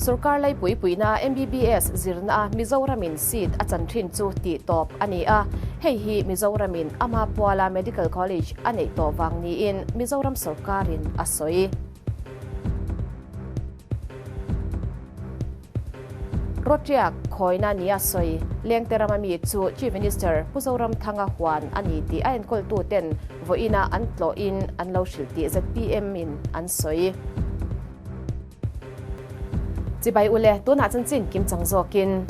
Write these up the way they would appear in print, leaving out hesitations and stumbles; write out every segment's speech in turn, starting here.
Sorkar laipui puihna MBBS zirna a Mizoramin seat a chan thin chu tih tawp a ni a, hei hi Mizoramin ama puala Medical College a neih tawh vang niin Mizoram sorkarin a sawi. Rawtiak khawina nia sawi Lengte rama mi chu Chief Minister Pu Zoramthanga huan a ni tih a enkawltuten vawiina an tlawhin an lo hrilh tih zpm in an sawi. Chibai ule, tunah chanchin kim chang zawkin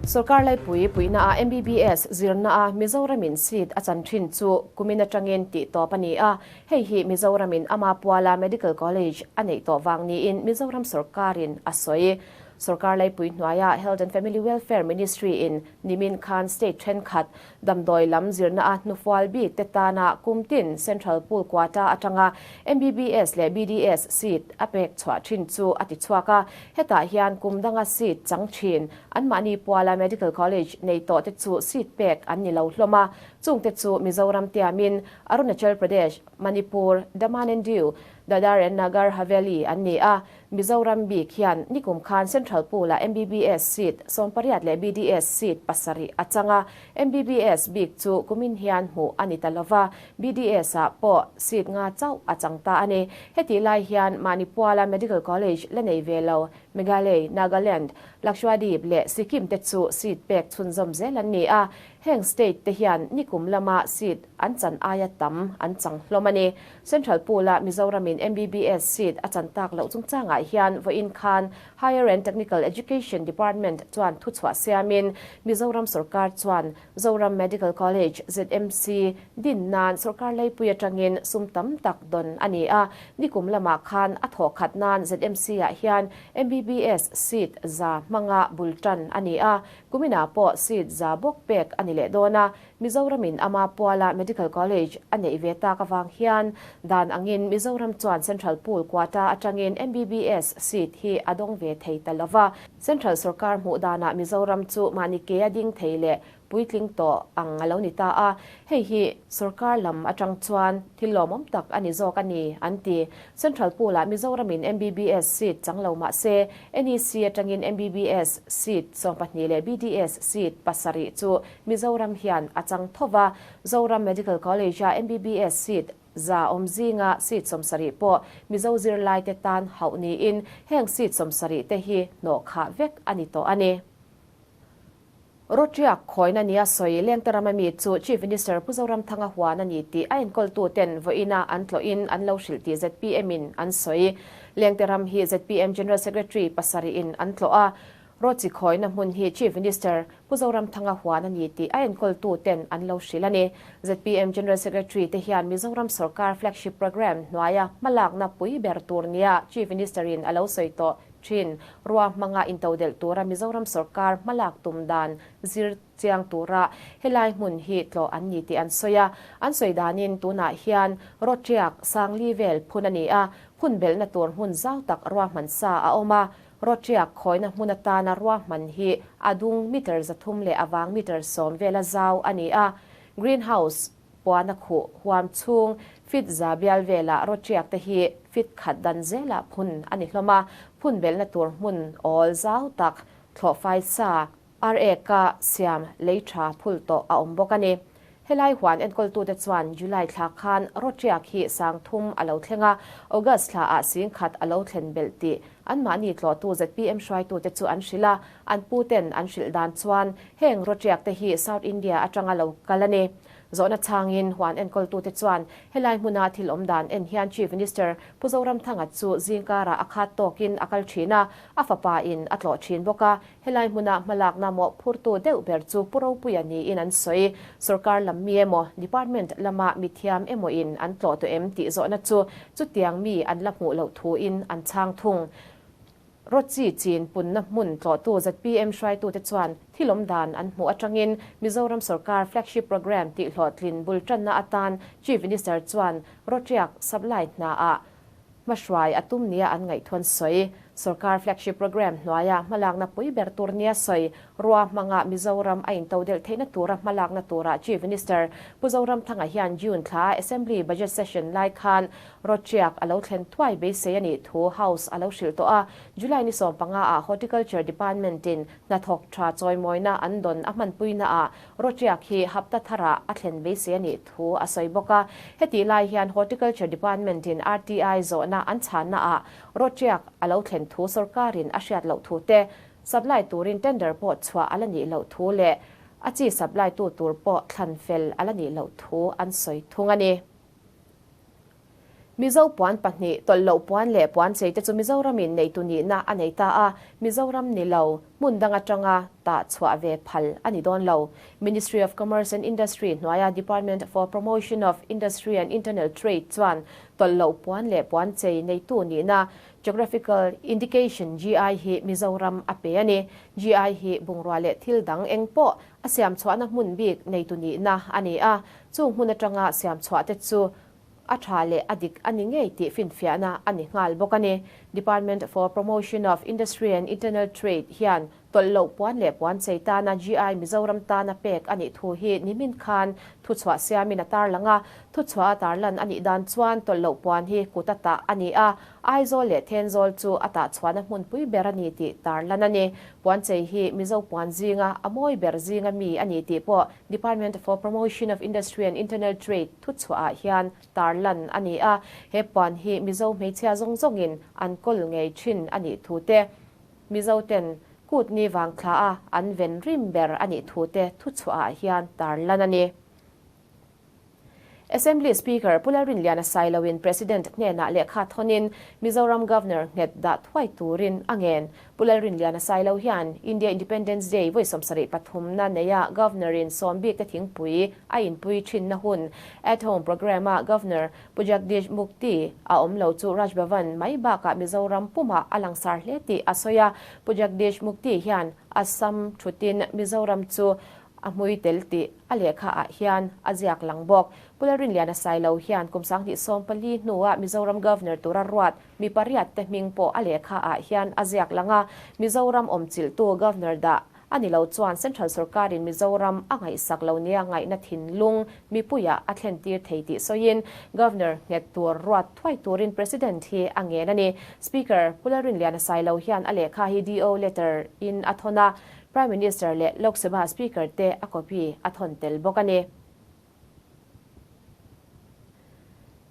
Sorkar laipui puihnaah MBBS zirnaah Mizoramin seat a chan thin chu kumin atangin tih tawp a ni a. Hei hi Mizoramin ama puala Medical College a neih tawh vang niin Mizoram sorkarin a sawi. Sorkar laipui hnuaia Health and Family Welfare Ministry-in nimin khan state thenkhat Damdawi lam zirna a hnufual bik te tana kum tin Central Pool Quota atanga MBBS leh BDS seat a pek chhuah thin chu a ti chhuak a, hetah hian kum danga seat chang thin anmahni puala Medical College nei tawh te chu seat pek an ni lo hlawm a, chung te chu Mizoram tiamin Arunachal Pradesh, Manipur, Daman and Diu, Dadar and Nagar Haveli an ni a. Mizoram bik hian nikum khan Central Pool-ah MBBS seat 18 leh BDS seat pasarih a chang a, MBBS bik chu kumin hian hmuh a ni ta lo va, BDS-ah pawh seat nga chauh a chang ta a ni. Hetih lai hian mahni puala Medical College la nei ve lo Meghalay, Nagaland, Lakshadweep leh Sikkim te chu seat pek chhunzawm zel an ni a, heng state te hian nikum lama seat an chan aia tam an chang hlawm a ni. Central Pool-a Mizoramin MBBS seat a chan tak loh chungchangah hian vawiin khan Higher and Technical Education Department chuan thuchhuah siamin Mizoram sorkar chuan Zoram Medical College, ZMC, din nan sorkar leipui atangin sum tam tak dawn a ni a. Nikum lamah khan a thawh khat nan ZMC-ah hian MBBS seat 100 hmanga bul tan a ni a. Kuminah pawh seat 100 bawk pek a ni leh dawn a. Mizoramin ama puala Medical College a neih ve tak avang hian dan angin Mizoram chuan Central Pool quota atangin MBBS seat hi a dawng ve thei ta lo va. Central sorkar hmuh danah Mizoram chu mahni ke a ding thei leh puitling tawh ang a lo ni ta a, hei hi sorkar lam atang chuan thil lawmawm tak a ni zawk a ni, an ti. Central Pool-ah Mizoramin MBBS seat chang lo mah se, NEC atangin MBBS seat 12 leh BDS seat pasarih chu Mizoram hian a chang tho va, Zoram Medical College-a MBBS seat 100 awm zinga seat 70 pawh Mizo zirlaite tan hauh niin heng seat 70 te hi hnawh khah vek a ni tawh a ni. Rawtiak khawina nia sawi Lengte rama mi chu Chief Minister Pu Zoramthanga huan a ni tih a enkawltuten vawiina an tlawhin an lo hrilh tih ZPM-in an sawi. Lengte ram hi ZPM General Secretary pasarihin an tlawh a, Rawchi khawina hmun hi Chief Minister Pu Zoramthanga huan a ni tih a enkawltuten an lo hrilh a ni. ZPM General Secretary te hian Mizoram sorkar flagship programme hnuaia hmalakna pui ber tur nia Chief Minister-in a lo sawi tawh thin. Rua hmanga intodelh tura Mizoram sorkar hmalak tum dan zir chiang tura helai hmun hi tlawh an ni tih an sawi a. An sawi danin tunah hian rawtiak sangli vel phun a ni a, phun belhna tur hmun zau tak ruahman sa a awm a. Rawtiak khawina hmun atana ruahman hi a dung meter 300 leh a vang meter 10 vela zau a ni a. Greenhouse puana khuh huam chhung fit 100 bial velah rawtiak te hi fit khat dan zelah phun a ni hlawm a, phun belhna tur hmun awl zau tak thlawhfai sa RA-ka siam lei tha phul tawh a awm bawk a ni. Helai huan enkawltute chuan July thla khan rawtiak hi 3000 a lo thleng a, August thlaah 10,000 a lo thlen belh tih anmahni tlawhtu zpm hruaitute chu an hrilh a, an puten an hrilh dan chuan heng rawtiak te hi South India atanga lo kal a ni. Zawhna chhangin huan enkawltute chuan helai hmuna thil awm dan en hian Chief Minister Pu Zoramthanga chu zingkarah a khat tawkin a kal thin a, a fapa in a tlawh thin bawk a, Helai hmuna hmalakna mawhphurtu deuh ber chu Pu Ropuia niin an sawi. Sorkar lam mi emaw, department lama mithiam emaw in an tlawh tawh em tih zawhna chu chutiang mi an la hmuh loh thuin an chhang thung. Rawchi chin punna hmun tlawhtu zpm hruaitute chuan thil awm dan an hmuh atangin Mizoram sorkar flagship programme tihhlawhtlin bul tanna atan Chief Minister chuan rawtiak supply hnaah hmahruai a tum nia an ngaihtuan sawi. Sorkar flagship programme hnuaia hmalakna pui ber tur nia sawi rua hmanga Mizoram a intodelh theihna tura hmalakna turah Chief Minister Pu Zoramthanga hian June thla Assembly Budget Session lai khan rawttiak a lo thlen thuai beisei a nih thu House a lo hrilh tawh a. July ni 15 ah Horticulture Department in hnathawk tha chawimawina an dawn a hmanpuina ah rawttiak hi hapta tharah a thlen beisei a nih thu a sawi bawk a. Hetih lai hian Horticulture Department in RTI zawhna an chhanna ah Rawṭiak a lo thlen thu sorkarin a hriat loh thu te, supply turin tender pawh chhuah a la nih loh thu leh a chi supply tu tur pawh thlan fel a la nih loh thu an sawi thung a ni. Mizo puan pahnih, tawlh loh puan leh puan chei te chu Mizoramin neitu nihna a nei ta a, Mizoram ni lo, hmun dang atanga tah chhuah ve phal a ni dawn lo. Ministry of Commerce and Industry hnuaia Department for Promotion of Industry and Internal Trade chuan Tawlh loh puan leh puan chei neitu nihna Geographical Indication, GI, hi Mizoram a pe a ni. GI hi bungrua leh thil dang eng pawh a siam chhuahna hmun bik neitu nihna a ni a, chung hmun atanga siam chhuah te chu a tha leh a dik a ni ngei tih finfiahna a ni nghal bawk a ni. Department for Promotion of Industry and Internal Trade hian Tawlh loh puan leh puan chei tana GI Mizoram tana pek a nih thu hi nimin khan thuchhuah siamin a tarlang a. Thuchhuah a tarlan a nih dan chuan tawlh loh puan hi kut a tah a ni a, Aizawl leh Thenzawl chu a tah chhuahna hmunpui ber a ni tih tarlan a ni. Puan chei hi Mizo puan zinga a mawi ber zinga mi a ni tih pawh Department for Promotion of Industry and Internal Trade thuchhuah ah hian tarlan a ni a. He puan hi Mizo hmeichhia zawng zawngin an kawl ngei thin a nih thu te, Mizo ten kut ni vang thla a an ven rim ber a nih thu te thuchhuah ah hian tarlan a ni. Assembly Speaker Pu Lalrinliana Sailoin President hnenah lehkha thawnin Mizoram Governor nghet dah thuai turin a ngen. Pu Lalrinliana Sailo hian India Independence Day vawi 73 na neia Governor-in sawm bik te thingpui a inpui thinna hun At Home Programme-a Governor Pu Jagdish Mukti a awm lo chu Raj Bhavan mai bakah Mizoram pumah a langsar hle tih a sawi a. Pu Jagdish Mukti hian Assam thutin Mizoram chu a hmui tel tih a lehkha ah hian a ziak lang bawk. Pu Lalrinliana Sailo hian kum 2014 hnuah Mizoram Governor tura ruat mi pariat te hming pawh a lehkha ah hian a ziak lang a. Mizoram awmchilhtu Governor dah A ni lo chuan Central sorkarin Mizoram a ngaihsak lo nia ngaihna thinlung mipuiah a thlentir thei tih sawiin Governor nghet tur ruat thuai turin President hi a ngen a ni. Speaker Pu Lalrinliana Sailo hian a lehkha hi DO letter in a thawn a, Prime Minister leh Lok Sabha Speaker te a copy a thawn tel bawk a ni.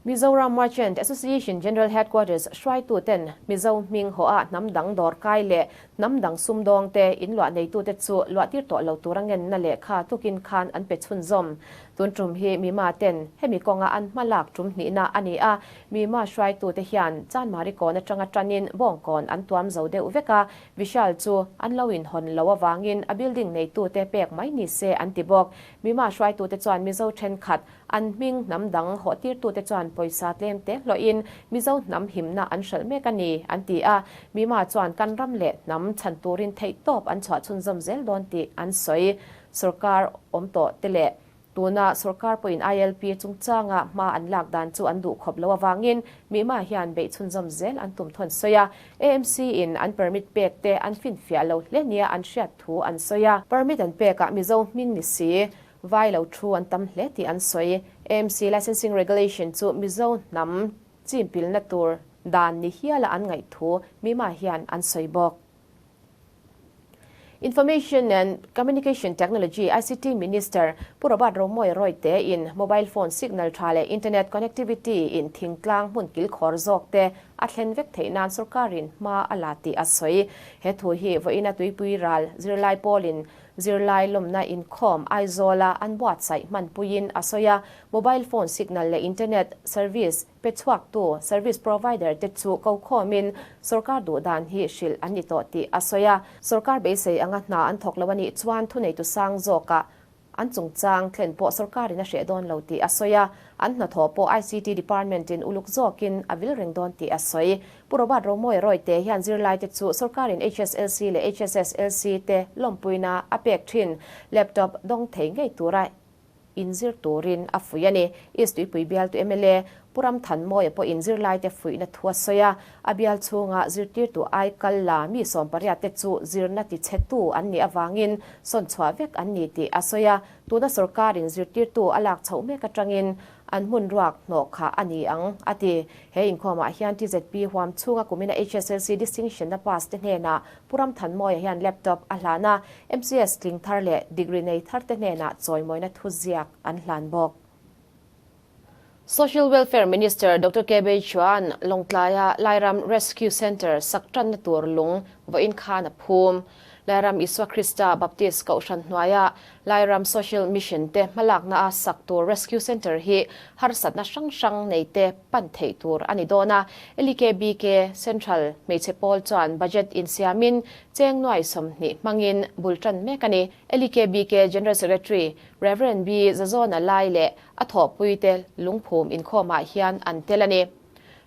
Mizoram Merchant Association General Headquarters hruaituten Mizo hming hawha hnam dang dawrkai leh hnam dang sumdawngte inluah neitute chu luahtir tawh lo tura ngenna lehkha tukin khan an pe chhunzawm. Tun tum hi Mima ten hemi kawnga an hma lak tum hnihna a ni a, Mima hruaitute hian Chanmari kawn atanga tanin Bawngkawn an tuam zo deuh vek a, Vishal chu an lo inhawn lo avangin a building neitute pek mai ni se an ti bawk. Mima hruaitute chuan Mizo thenkhat, an hming hnam dang hawhtirtute chuan pawisa tlem te hlawhin Mizo hnam himna an hralh mek a ni, an ti a. Mima chuan kan ram leh hnam chhan turin theihtawp an chhuah chhunzawm zel dawn tih an sawi. Sorkar awm tawh te leh tuna sorkar pawhin ILP chungchanga hma an lak dan chu an duh khawp lo avangin Mima hian beih chhunzawm zel an tum thawn sawi a. AMC in an permit pek te an finfiah lo hle nia an hriat thu an sawi a. Permit an pekah Mizo hming ni si, vai lo thu an tam hle tih an sawi. AMC Licensing Regulation chu Mizo hnam chimpilna tur dan ni hiala an ngaih thu Mima hian an sawi bawk. Information and Communication Technology, ICT, Minister Pu Robert Romawia Royte in mobile phone signal tha leh internet connectivity in thingtlang hmun kilkhawr zawk te a thlen vek theih nan sorkarin hma a la tih a sawi. He thu hi vawiina tuipui ral zirlai pawlin zirlai lawmna inkhawm Aizawla an buatsaih hmanpuiin a sawi a, mobile phone signal leh internet service Pe chhuaktu, service provider, te chu ko khawmin sorkar duh dan hi hrilh an ni tawh tih a sawi a. Sorkar beisei anga hna an thawk lo a nih chuan thuneitu sang zawkah an chungchang thlen pawh sorkarin a hreh dawn lo tih a sawi a. An hnathawh pawh ICT department-in uluk zawkin a vil reng dawn tih a sawi. Pu Robert Romawia Royte hian zirlaite chu sorkarin HSLC leh HSSLC te lawmpuina a pek thin laptop dawng thei ngei tura. inzir turin a fuih a ni. East Tuipui bialtu mla Pu Ramthanmawia pawhin zirlaite fuihna thu a sawi a, a bial chhunga zirtirtu aikal la mi sawmpariatte chu zirna tichhetu an nih avangin sawn chhuah vek an ni tih a sawi a, tuna sorkarin zirtirtu a lak chhoh mek atangin an hmun ruak hnawh khah a ni ang, a ti. He inkhawmah hian TZP huam chhunga kumina HSLC distinction-a pass te hnenah Pu Ramthanmawia hian laptop a hlan a, MCS tling thar leh degree nei tharte hnenah chawimawina thuziak an hlan bawk. Social Welfare Minister Doctor KB chuan Lawngtlaia Lairam Rescue Centre sak tanna tur lung vawiin khan a phum. Lairam Isua Krista Baptist Kohhran hnuaia Lairam Social Mission te hmalakna a sak tur Rescue Centre hi harsatna hrang hrang nei te pan theih tur a ni dawn a. LEKBK Central hmeichhe pawl chuan budget insiamin cheng nuai 20 hmangin bul tan mek a ni. LEKBK General Secretary Rev. B. Zazawna Lai leh a thawhpuite lungphum inkhawmah hian an tel a ni.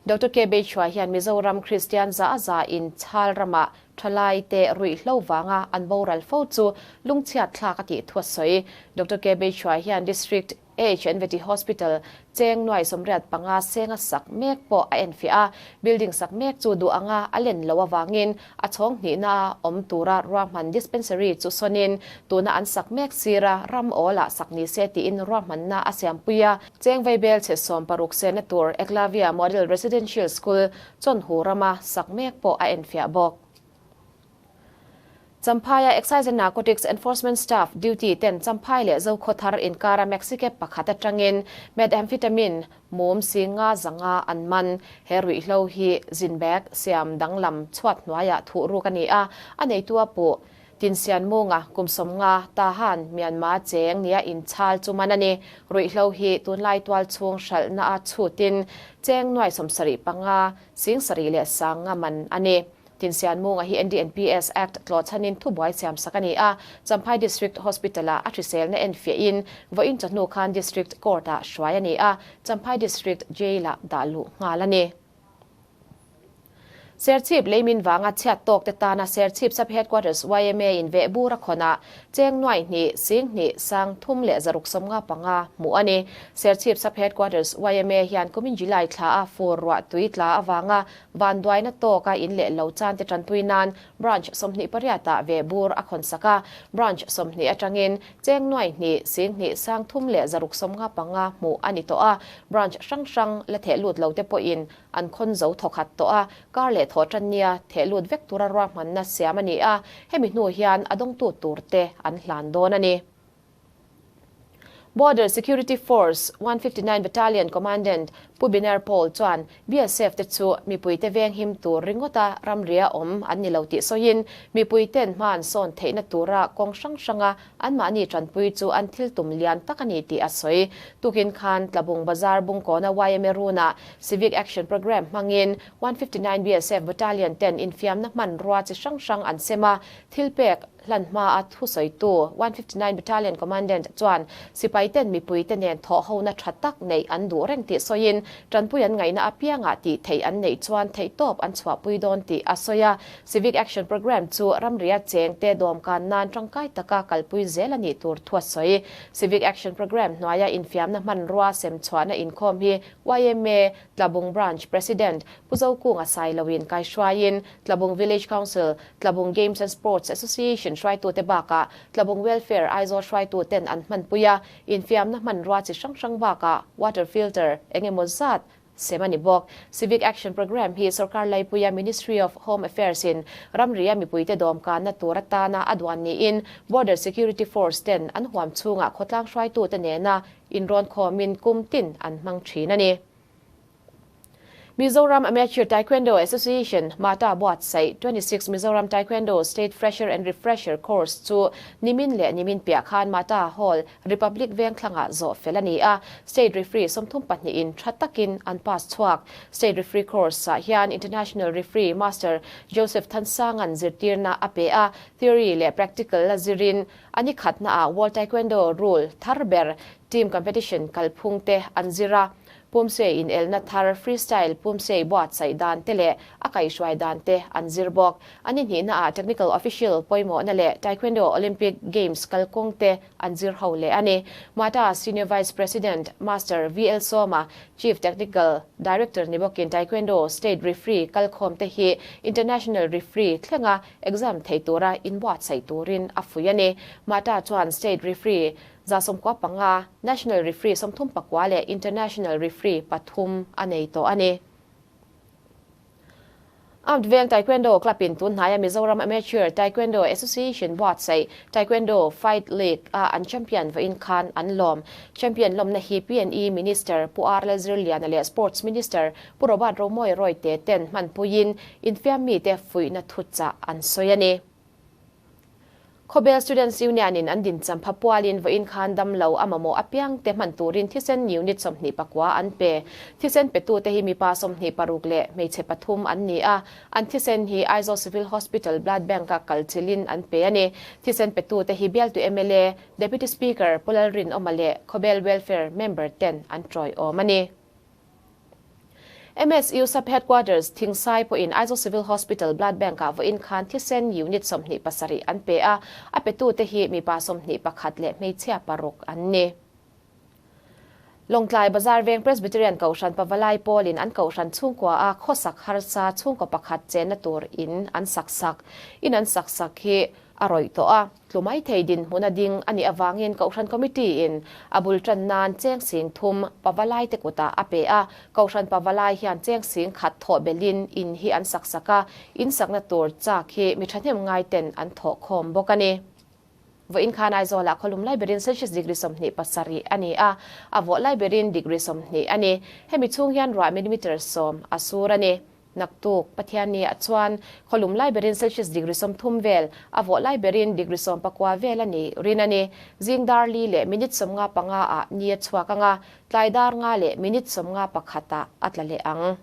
Doctor K. Beichhua hian Mizoram Kristian za a za in chhal ramah thalaite ruihhlo vanga an boral fo chu lungchhiat thlak a tih thu a sawi. Doctor K. Beichhua hian District AHNVT Hospital cheng nuai 85 senga sak mek pawh a enfiah a, building sak mek chu duh anga a len loh avangin A chhawng hnihna awm tura ruahman dispensary chu sawnin tuna an sak mek sira ram awlah sak ni se tiin ruahmanna a siampui a. Cheng Vaibel chhe 60 sehna tur Eklavya Model Residential School Chawnhu rama sak mek pawh a enfiah bawk. Champhaia Excise and Narcotics Enforcement Staff duty ten Champhai leh Zokhawthar inkara Maxicab pakhat atangin Methamphetamine Mum singa zanga an man. He ruihhlo hi zin bag siam danglam chhuat hnuaiah thuh ruk a ni a, a neitu a puh. Tinsian Munga kum 50 Tahan Myanmar cheng nia inchhal chu man a ni. Ruihhlo hi tunlai tual chhung hralhna a chhutin cheng nuai 75 sing sarih leh 50 man a ni. Tinsian Munga hi NDNPS Act tlawhchhanin thubuai siam sak a ni a, Champhai District Hospital-ah a hriselna enfiahin vawiin chawhnu khan District Court-ah hruai a ni a, Champhai District Jail-ah dah luh nghal a ni. Serchhip leimin vanga chhiat tawk te tana Serchhip Sub Headquarters yma in veh bur a khawnah cheng nuai hnih, sing hnih, sang thum leh zaruk 55 hmuh a ni. Serchhip Sub Headquarters yma hian kumin July thla a fur ruah tui tla avanga Vanduaina tawka in leh lo chante tanpui nan Branch 28 ah ve bur a khawn sak a, Branch 20 atangin cheng nuai hnih, sing hnih, sang thum leh zaruk 55 hmuh a ni tawh a, Branch hrang hrang la theh lut lo te pawhin an khawn zo thawkhat tawh a, kar leh thawh tan nia theh lut vek tura ruahmanna siam a ni a, hemi hnu hian a dawngtu tur te an hlan dawn a ni. Border Security Force 159 Battalion Commandant Pu Biner Paul chuan BSF te chu mipuite venghim tur ringawta ramria awm an ni lo tih sawiin mipuiten hma an sawn theihna tura kawng hrang hranga anmahni tanpui chu an thil tum lian tak a ni tih a sawi. Tukin khan Tlabung Bazar Bungkawna yma Runa Civic Action Programme hmangin 159 BSF Battalion ten infiamna hmanrua chi hrang hrang an sem a, thilpek Hlan hmaa thusawitu 159 Battalion Commandant chuan sipaiten mipuite nen thawhhona tha tak neih an duh reng tih sawiin tanpui an ngaihna apiangah tih theih an neih chuan theihtawp an chhuahpui dawn tih a sawi a. Civic Action Programme chu ramria chengte dawmkan nan tangkai taka kalpui zel a nih tur thu a sawi. Civic Action Programme hnuaia infiamna hmanrua semchhuahna inkhawm hi yma Tlabung Branch President Pu Zokunga Sailoin kaihruaiin Tlabung Village Council, Tlabung Games and Sports Association hruaitute bakah Tlabung Welfare Aizawl hruaituten an hmanpui a, infiamna hmanrua chi hrang hrang bakah water filter eng emaw zat sem a ni bawk. Civic Action Programme hi sorkar laipuia Ministry of Home Affairs in ramria mipuite dawmkanna tur atana a duan niin Border Security Force ten an huam chhungah khawtlang hruaitute nena inrawn khawmin kum tin an hmang thin a ni. Mizoram Amateur Taekwondo Association, MATA, buatsaih 26 Mizoram Taekwondo State Fresher and Refresher Course chu nimin leh nimin piah khan MATA Hall, Republic Vengthlangah zawh fel a ni a, State Referee 32 in tha takin an pass chhuak. State Referee Course ah hian International Referee Master Joseph Thansanga'n zirtirna a pe a, Theory leh Practical a zirin a ni khatnaah World Taekwondo Rule thar ber Team Competition kalphung te an zir a. Pumsei inelna thar Freestyle Pumsei buatsaih dan te leh a kaihhruai dan te an zir bawk. A ni hnihnaah Technical Official pawimawhna leh Taekwondo Olympic Games kalkawng te an zir ho leh a ni. Mata Senior Vice President Master VL Sawma, Chief Technical Director ni bawkin Taekwondo State Referee kalkhawm te hi International Referee thlenga exam thei tura inbuatsaih turin a fuih a ni. Mata chuan State Referee 195, National Referee 39 leh International Referee pathum a nei tawh a ni. Armed Veng Taekwondo Club in tun hnaia Mizoram Amateur Taekwondo Association buatsaih Taekwondo Fight League a an champion vawiin khan an lawm. Champion lawmna hi PNE Minister Pu R Lalzirliana leh Sports Minister Pu Robert Romawi Royte ten hmanpuiin infiam mite fuihna thuchah an sawi a ni. Khawbel Students Union in an dincham pha pualin vawiin khan damlo a mamawh apiang te hman turin thisen unit 29 an pe. Thisen petute hi mipa 26 leh hmeichhe pathum an ni a, an thisen hi Aizawl Civil Hospital Blood Bank a kal chilhin an pe a ni. Thisen petute hi bialtu mla, Deputy Speaker Pu Lalrinawma leh Khawbel Welfare member ten an tawiawm a ni. MSU Sub Headquarters Thingsai pawhin Aizawl Civil Hospital Blood Bank-ah vawiin khan thisen unit 27 an pe a, a petute hi mipa 21 leh hmeichhia paruk an ni. Lawngtlai Bazar Veng Presbyterian Kohhran Pavalai Pawlin an Kohhran chhungkua-a khawsak harsa chhungkaw pakhat chenna tur in an sak sak. In an sak sak hi a rawih tawh a. Tlu mai thei dinhmun a ding a nih avangin Kohhran Committee in a bul tan nan cheng sing thum Pavalai te kutah a pe a. Kohhran Pavalai hian cheng sing khat thawh belhin in hi an sak sak a, in sakna tur chak hi mi thahnem ngai ten an thawh khawm bawk a ni. Vawiin khan Aizawlah khawlum lai berin Celsius degree 27 a ni a, a vawh lai berin degree 20 a ni. Hemi chhung hian ruah millimeter 10 a sur a ni. Naktuk, Pathianni ah chuan khawlum lai berin Celsius degree 30 vel, a vawh lai berin degree 19 vel a ni rin a ni. Zing dar li leh minute 55 ah ni a chhuak ang a, tlai dar nga leh minute 51 ah a tla leh ang.